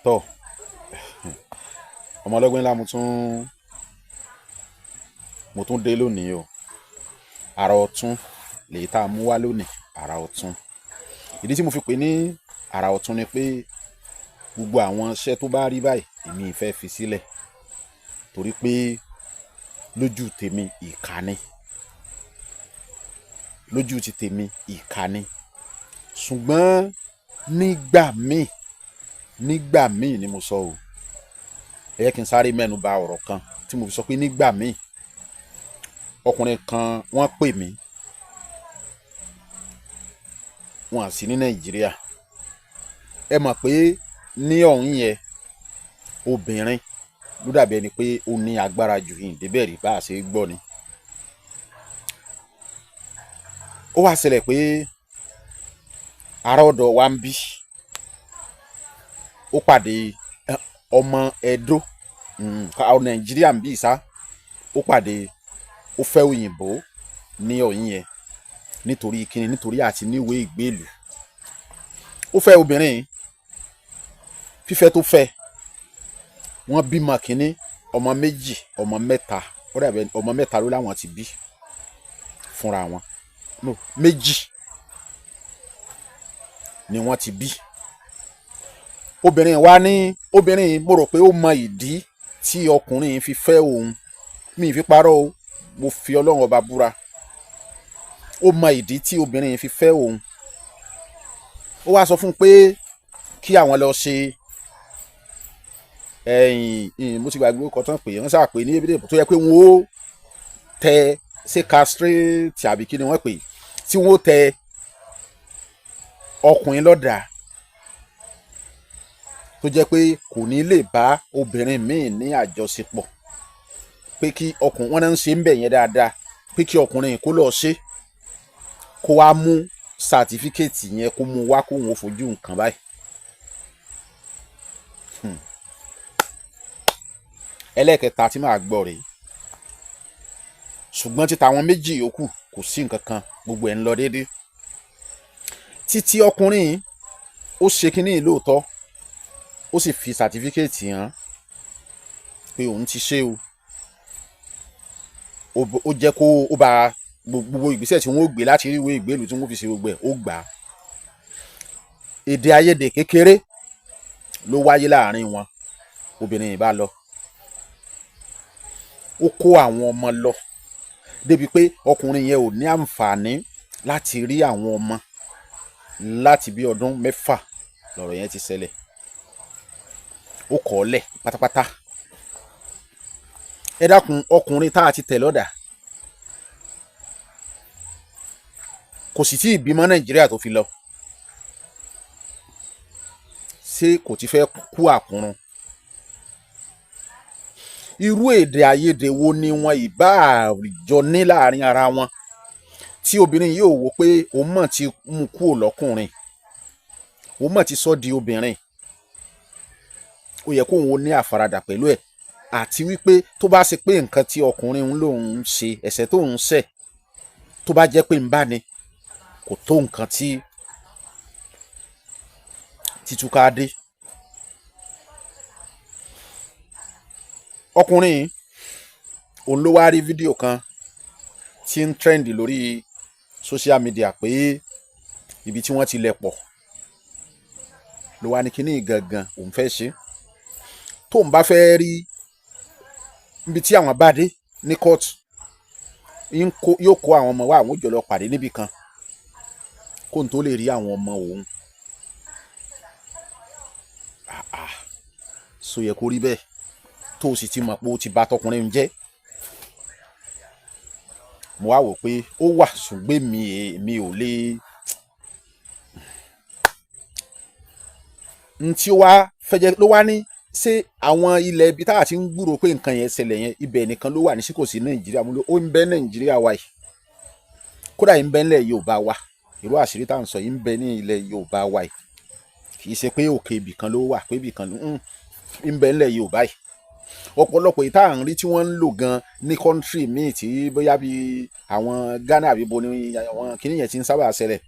Tọ́ ọmọ ọlọ́gbọ́n ńlá, mo tún dé lónìí o. Àrà ọ̀tún lèyí tá a mú wá lónìí, àrà ọ̀tún. Ìdí tí mo fi pè ní àrà ọ̀tún ni pé gbogbo àwọn iṣẹ́ tó bá rí báyìí èmi ì fẹ́ fi sílẹ̀, torí pé lójú tèmi ìkà ni, lójú ti tèmi ìkà ni. Ṣùgbọ́n nígbà míì, nígbà míì ni mo sọ o, ẹ jẹ́ kí n sáré mẹ́nu bà ọ̀rọ̀ kan tí mo fi sọ pé nígbà míì. Ọkùnrin kan wọ́n pè mí, wọn sì ní Nàìjíríà. Ẹ mọ̀ pé ní ọ̀hún yẹn obìnrin ló dàbí ẹni pé ó ní agbára jù, yìí débẹ̀ rí bá a ṣe gbọ́ ni. Ó wá ṣẹlẹ̀ pé ará ọ̀dọ̀ wa ń bí, ó pàdé ọmọ Ẹdó Nàìjíríà ń bí ìsá, ó pàdé, ó fẹ́ òyìnbó ní ọ̀hún yẹn nítorí kíni, nítorí àti níwèé ìgbélùú. Ó fẹ́ obìnrin, fífẹ́ tó fẹ́, wọ́n bímọ kínní, ọmọ méjì, ọmọ mẹ́ta, ó dàbí ọmọ mẹ́ta ló láwọn ti bí fúnra wọn, no, méjì ni wọ́n ti bí. Obìnrin wa ní, obìnrin mo rò pé ó mọ ìdí tí ọkùnrin fi fẹ́ òun, mi ì fi parọ́ o, mo fi Ọlọ́run ọba búra, ó mọ ìdí tí obìnrin fi fẹ́ òun. Ó wá sọ fún un pé kí àwọn lọ ṣe ẹ̀yìn, mo ti gbàgbé orúkọ tán pé wọ́n sáà pé ní ebídé tó yẹ pé wọ́n ó tẹ ṣé castrate àbí kí ni wọ́n pè, tí wọ́n ó tẹ ọkùnrin lọ́dà tó jẹ́ pé kò ní lè bá obìnrin míì ní àjọṣepọ̀, pé kí ọkùnrin, wọ́n náà ń ṣe ń bẹ̀ yẹn dáadáa, pé kí ọkùnrin kó lọ́ọ́ ṣe, kó wá mú sàtífíkẹ́ẹ̀tì yẹn, kó mú wá, kó òun fojú nǹkan báyìí. Ẹlẹ́ẹ̀kẹta tí màá gbọ́ rèé, ṣùgbọ́n títa àwọn méjì yòókù kò sí nǹkan kan, gbogbo ẹ̀ ń lọ déédéé. Títí ọkùnrin ó ṣe kínní lóòótọ́, ó sì fi sàtífíkẹ́ẹ̀tì hàn pé òun ti ṣe o, ó jẹ́ kó ó bá gbogbo ìgbésẹ̀ tí wọ́n ó gbé láti rí ìwé ìgbélùú tí wọ́n fi ṣe gbogbo ẹ̀, ó gbà á. Èdè àìyedè kékeré ló wáyé láàrin wọn, obìnrin yìí bá lọ, ó kó àwọn ọmọ lọ, débi pé ọkùnrin yẹn ò ní àǹfààní láti rí àwọn ọmọ láti bí ọdún mẹ́fà lọ̀rọ̀ yẹn ti ṣẹlẹ̀. Ó kọ̀ ọ́ lẹ̀ pátápátá. Ẹ dákun, ọkùnrin tá a ti tẹ̀ lọ́dà kò sì tí ì bímọ Nàìjíríà tó fi lọ, ṣé kò ti fẹ́ kú àkúrun? Irú èdè àìyedè wo ni wọn ìbá jọ ní láàrin ara wọn tí obìnrin yìí ò wò pé òun mọ̀ ti mú kúrò lọ́kùnrin, òun mọ̀ ti sọ di obìnrin, ó yẹ kóun ó ní àfaradà pẹ̀lú ẹ̀, àti wípé tó bá ṣe pé nǹkan tí ọkùnrin ń lòun ń ṣe, ẹ̀ṣẹ̀ tó ń ṣẹ̀, tó bá jẹ́ pé ń bá ní kò tó nǹkan tí títúká dé. Ọkùnrin òun ló wá rí fídíò kan tí ń trend lórí social media pé ibi tí wọ́n ti lẹ̀ pọ̀ ló wá ní kíní gangan òun fẹ́ ṣe, tóun bá fẹ́ rí ibi tí àwọn bá dé ní kóòtù, yóò kó àwọn ọmọ wa, àwọn òjò lọ pàdé níbì kan kóun tó lè rí àwọn ọmọ òun. So yẹ kó rí bẹ́ẹ̀, tó o sì ti mọ̀ pé o ti bà tọkùnrin jẹ́. Mo wá wò pé ó wà, ṣùgbọ́n mi ò lè n tí ó wá fẹ́ jẹ́ ló wá ní ṣé àwọn ilẹ̀ ibi tá a ti ń gbúrò pé nǹkan yẹn ṣẹlẹ̀ yẹn, ibẹ̀ nìkan ló wà ní, sí kò sí Nàìjíríà? Mo ló ó ń bẹ Nàìjíríà wa yìí, kódà ń bẹ nílẹ̀ Yorùbá wa, irú àṣírí tá à ń sọ yìí ń bẹ ní ilẹ̀ Yorùbá wa yìí, kì í ṣe pé òkè ibì kan ló wà, pé ibì kan ló ń bẹ nílẹ̀ Yorùbá yìí. Ọ̀pọ̀lọpọ̀ èyí tá à ń rí tí wọ́n ń lò gan ní kọ́ńtírì míì tí bóyá bí àwọn Ghana àbí bo ni àwọn kinní yẹn ti ń sábà ṣẹlẹ̀,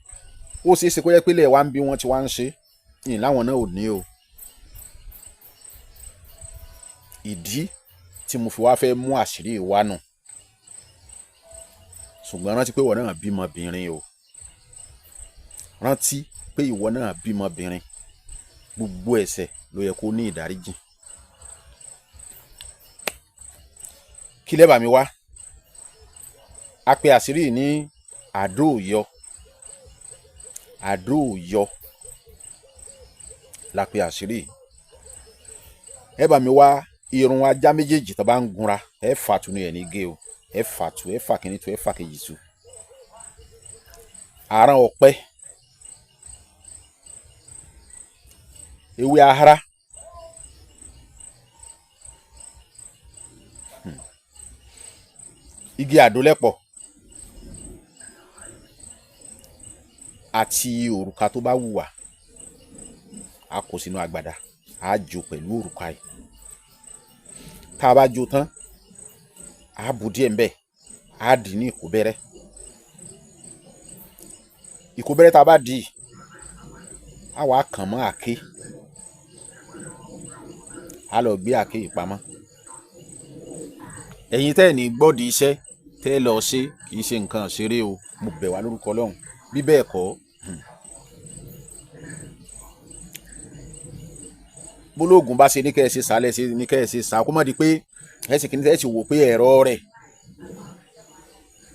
ó ṣeé ṣe kó jẹ́ pé ilẹ̀ wa ń bí wọ́n ti wá ń ṣe yìí láwọn náà ò ní o. Ìdí tí mo fi wá fẹ́ mú àṣírí wa nù. Ṣùgbọ́n rántí pé ìwọ náà bímọbìnrin o, rántí pé ìwọ náà bímọbìnrin. Gbogbo ẹ̀ṣẹ̀ ló yẹ kó ní ìdáríjì. Kí lẹ́bàá mi wá a pe àṣírí ní àdó òyọ. Àdó òyọ la pe àṣírí. Ẹ bá mi wá irun ajá méjèèjì tó bá ń gunra, ẹ fà tu ní ẹ̀ ní gé o, ẹ fà tu, ẹ fà kíní tu, ẹ fà kejì tu. Àrán ọ̀pẹ, ewé ahara, igi àdólẹ́pọ̀ àti òrùka tó bá wù wá, a kó sínú agbada, a jó pẹ̀lú òrùka yìí. Tá a bá jó tán, a bù díẹ̀ ńbẹ̀, a dì ní ìkóbẹ́rẹ́. Ìkóbẹ́rẹ́ tá a bá dì, a wàá kàn mọ́ àáké, a lọ gbé àáké yìí pamọ́. Ẹ̀yin tẹ́ ẹ̀ ní gbọ́dìí iṣẹ́ tẹ́ ẹ lọ ṣe, kì í ṣe nǹkan ṣeré o, mo bẹ̀ wá lórúkọ Ọlọ́run. Bí bẹ́ẹ̀ kọ́, bólóògùn bá ṣe ní kẹ́ ẹ ṣe sálẹ̀, ṣe ní kẹ́ ẹ ṣe sá, kó má di pé ẹ sì kí ní ẹ sì wò pé ẹ̀rọ rẹ̀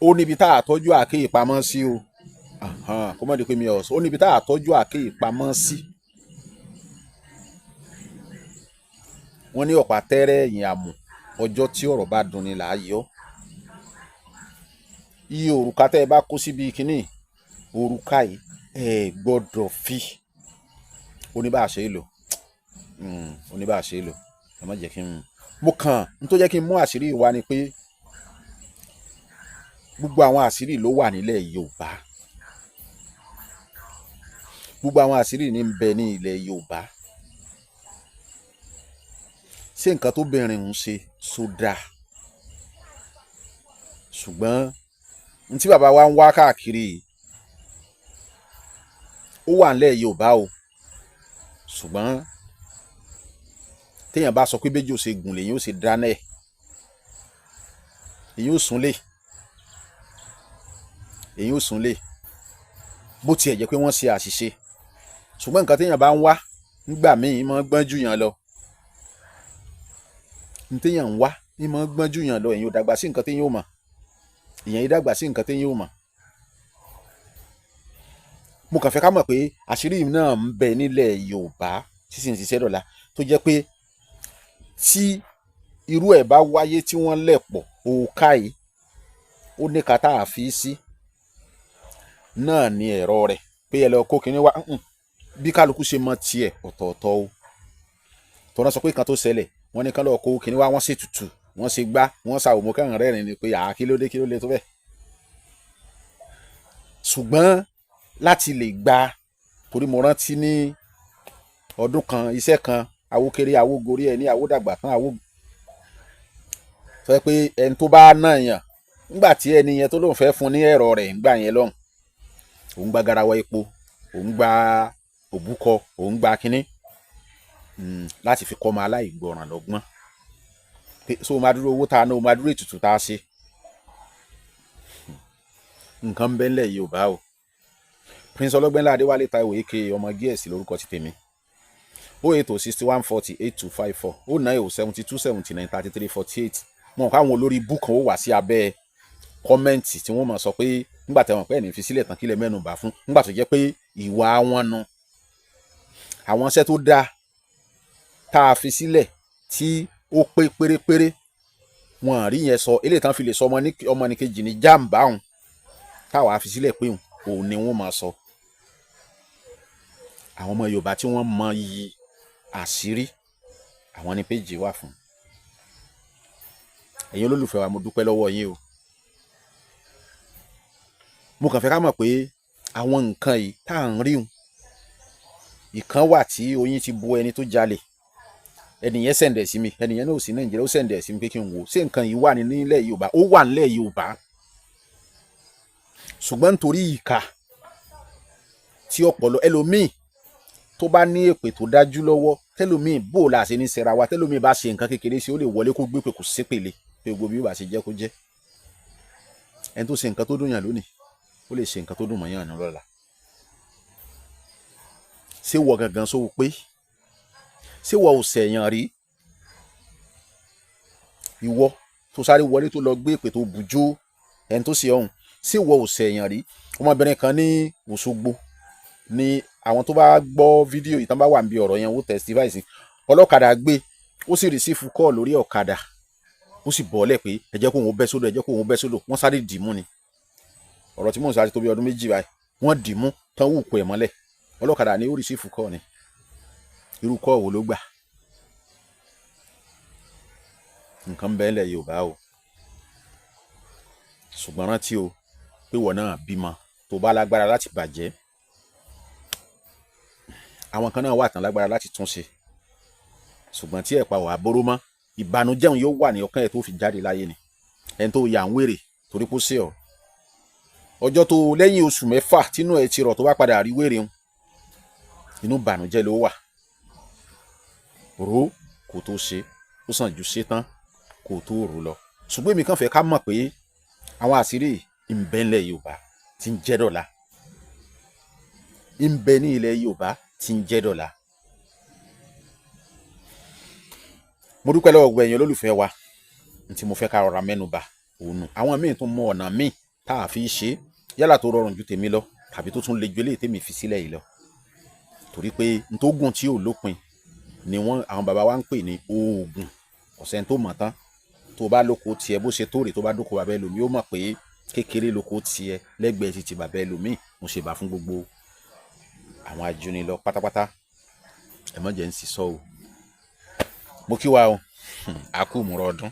ó níbi tá a tọ́jú àáké ìpamọ́ sí o. Kó má di pé mi ò sọ, ó níbi tá a tọ́jú àáké ìpamọ́ sí. Wọ́n ní ọ̀pá tẹ́rẹ́ ẹ̀yìn àmù, ọjọ́ tí ọ̀rọ̀ bá dunni là á yọ. Iye òrùka tẹ́ ẹ bá kó síbi kínní òrùka yìí, ẹ gbọ́dọ̀ fi ó ní bá a ṣe é lò, ó ní bá a ṣe é lò. Ẹ má jẹ́ kí n mo kàn n tó jẹ́ kí n mú àṣírí wa ni pé gbogbo àwọn àṣírí ló wà nílẹ̀ Yorùbá, gbogbo àwọn àṣírí ní ń bẹ ní ilẹ̀ Yorùbá. Ṣé nǹkan tó bìnrin ń ṣe sódà? Ṣùgbọ́n n tí bàbá wa ń wá káàkiri ó wà nílẹ̀ Yorùbá o. Ṣùgbọ́n téèyàn bá sọ pé béjò ṣe gùn lèyìn ó ṣe dáná ẹ̀, èyí ó súnlé, èyí ó súnlé. Bó tiẹ̀ jẹ́ pé wọ́n ṣe àṣìṣe, ṣùgbọ́n nǹkan téèyàn bá ń wá nígbà míì máa ń gbọ́n jù yàn lọ. N téèyàn ń wá ní máa ń gbọ́n jù yàn lọ. Èyàn ò dàgbà sí nǹkan téèyàn ò mọ̀, èyàn yìí dàgbà sí nǹkan téèyàn ò mọ̀. Mo kàn fẹ́ ká mọ̀ pé àṣírí náà ń bẹ nílẹ̀ Yorùbá tí sì ń ṣiṣẹ́ dọ̀la, tó jẹ́ pé tí irú ẹ̀ bá wáyé tí wọ́n lẹ̀ pọ̀ òòka yìí, ó ní ká tá a fi sí náà ní ẹ̀rọ rẹ̀ pé ẹ lọ kó kinní wá. Bí kálukú ṣe mọ tiẹ̀ ọ̀tọ̀ọ̀tọ̀ o. Tọ́lá sọ pé kan tó ṣẹlẹ̀, wọ́n ní kán lọ kó kinní wá, wọ́n ṣe tutù, wọ́n ṣe gbá, wọ́n ṣàwò. Mọ́ kàn rẹ́rìn ni pé àá kí ló dé, kí ló lè tó bẹ́ẹ̀. Ṣùgbọ́n láti lè gba, torí mo rántí ní ọdún kan, iṣẹ́ kan, awókéré awógorí ẹ ní awódàgbà tán, awó sọ pé ẹni tó bá náà yàn nígbà tí ẹni yẹn tó lóun fẹ́ fún ní ẹ̀rọ rẹ̀ ńgbà yẹn lọ́hùn, òun gba garawa epo, òun gba òbúkọ, òun gba kínní láti fi kọ́ ọmọ aláìgbọràn lọ́gbọ́n pé so máa dúró owó tá a ná, o máa dúró ètùtù tá a ṣe. Nǹkan ń bẹ ńlẹ̀ Yorùbá o. Prince Ọlọ́gbẹ́nlá Adéwálé Táíwò aka ọmọ gíẹ̀sì lórúkọ ti tèmi. 080 61 40 8254, 090 72 79 33 48. Mọ̀ káwọn olórí ibú kan ó wà sí abẹ́ comment tí wọ́n mọ̀ sọ pé nígbà tẹ̀wọ̀n pé ẹ̀ní fi sílẹ̀ tán, kílẹ̀ mẹ́nu bà fún nígbà tó jẹ́ pé ìwà wọn nu àwọn iṣẹ́ tó dáa tá a fi sílẹ̀ tí ó pé pérépéré, wọn rí yẹn sọ. Eléyìí tán fi lè sọ ọmọnìkejì ní jàǹbá òun táwa fi sílẹ̀ pé òun ni wọ́n máa sọ. Àwọn ọmọ Yorùbá tí wọ́n mọ iyì àṣírí, àwọn ní péjì wà fún. Ẹ̀yin olólùfẹ́ wa, mo dúpẹ́ lọ́wọ́ yín o. Mo kàn fẹ́ ká mọ̀ pé àwọn nǹkan yìí tá à ń rí un, ìkan wà tí oyin ti bo ẹni tó jalè. Ẹni yẹn send ẹ̀ sí mi, ẹni yẹn náà ò sí Nàìjíríà, ó send ẹ̀ sí mi pé kí n wò ṣé nǹkan yìí wà nílẹ̀ Yorùbá. Ó wà nílẹ̀ Yorùbá, ṣùgbọ́n nítorí ìkà tí ọpọlọ ẹlòmíì Tó bá ní èpè tó dájú lọ́wọ́, tẹlómiì bò la ṣe ní sẹ́ra wa. Tẹlómiì bá ṣe nǹkan kékeré sí, ó lè wọlé kó gbé pé kò sépèlé pé gbogbo bí ó bá ṣe jẹ́ kó jẹ́. Ẹni tó ṣe nǹkan tó dùn yàn lónìí, ó lè ṣe nǹkan tó dùn mọ́ yàn ní lọ́la. Ṣé wọ gangan sówó pé ṣé wọ ò sẹ̀yàn rí? Ìwọ tó sáré wọlé, tó lọ gbé èpè, tó bùjó ẹni tó ṣe ọ̀hún, ṣé ìwọ ò sẹ̀yàn rí? Ọmọbìnrin kan ní Òṣogbo ní, àwọn tó bá gbọ́ fídíò yìí tán bá wà níbi ọ̀rọ̀ yẹn, ó testify sí. Ọlọ́kadà gbé, ó sì receive call lórí ọ̀kadà, ó sì bọ́ọ̀lẹ̀ pé ẹ jẹ́ kóun ó bẹ́ sódò, ẹ jẹ́ kóun ó bẹ́ sódò. Wọ́n sáré dìímú ni. Ọ̀rọ̀ tí mò ń sáré tó bí ọdún 2 báyìí, wọ́n dìímú tán, wù kó ẹ̀ mọ́lẹ̀. Ọlọ́kadà ní ó receive call ni. Irú call wo ló gbà? Nǹkan bẹ́ẹ̀ lẹ̀ Yorùbá o. Ṣùgbọ́n rántí o pé wọ́n náà bímọ. Tó bá lágbára láti bàjẹ́, àwọn kan náà wà tán lágbára láti tún ṣe. Ṣùgbọ́n tí ẹ̀pa wà bóró mọ́, ìbànújẹ́ òun yóò wà ní ọkàn ẹ̀ tó fi jáde láyé ni. Ẹni tó yà ń wèrè torí kó sí ọ, ọjọ́ tó lẹ́yìn oṣù 6 tínú ẹ̀ ti rọ̀, tó bá padà rí wèrè ń, inú ìbànújẹ́ ló wà. Rò kó tó ṣe, ó sàn ju ṣe tán kó tó rò lọ. Ṣùgbọ́n èmi kàn fẹ́ ká mọ̀ pé àwọn àṣírí ń bẹ nílẹ̀ Yorùbá tí ń jẹ́ dọ̀la, ń bẹ ní ilẹ̀ Yorùbá tí ń jẹ́ dọ̀la. Mo dúpẹ́ lọ́wọ́ gbogbo ẹ̀yin olólùfẹ́ wa. Ní tí mo fẹ́ ká rọra mẹ́nu bà òun nù. Àwọn míì tún mọ ọ̀nà míì tá a fi ṣe, yálà tó rọrùn ju tèmi lọ tàbí tó tún le ju eléyìí tèmi fi sílẹ̀ yìí lọ, torí pé n tó gùn tí ò lópin ni wọ́n àwọn bàbá wa ń pè ní oògùn. Ọ̀sẹ̀ tó mọ̀ tán, tó bá lóko tiẹ̀ bó ṣe tó rè, tó bá dóko bàbá ẹlòmíì, ó mọ̀ pé kékeré lóko tiẹ̀ lẹ́gbẹ̀ẹ́ títí bàbá ẹlòmíì. Mo ṣe bá fún gbogbo àwọn ajúnilọ pátápátá. Ẹ má jẹ́ ń sísọ o. Mo kí wa o, a kú ìmúra ọdún.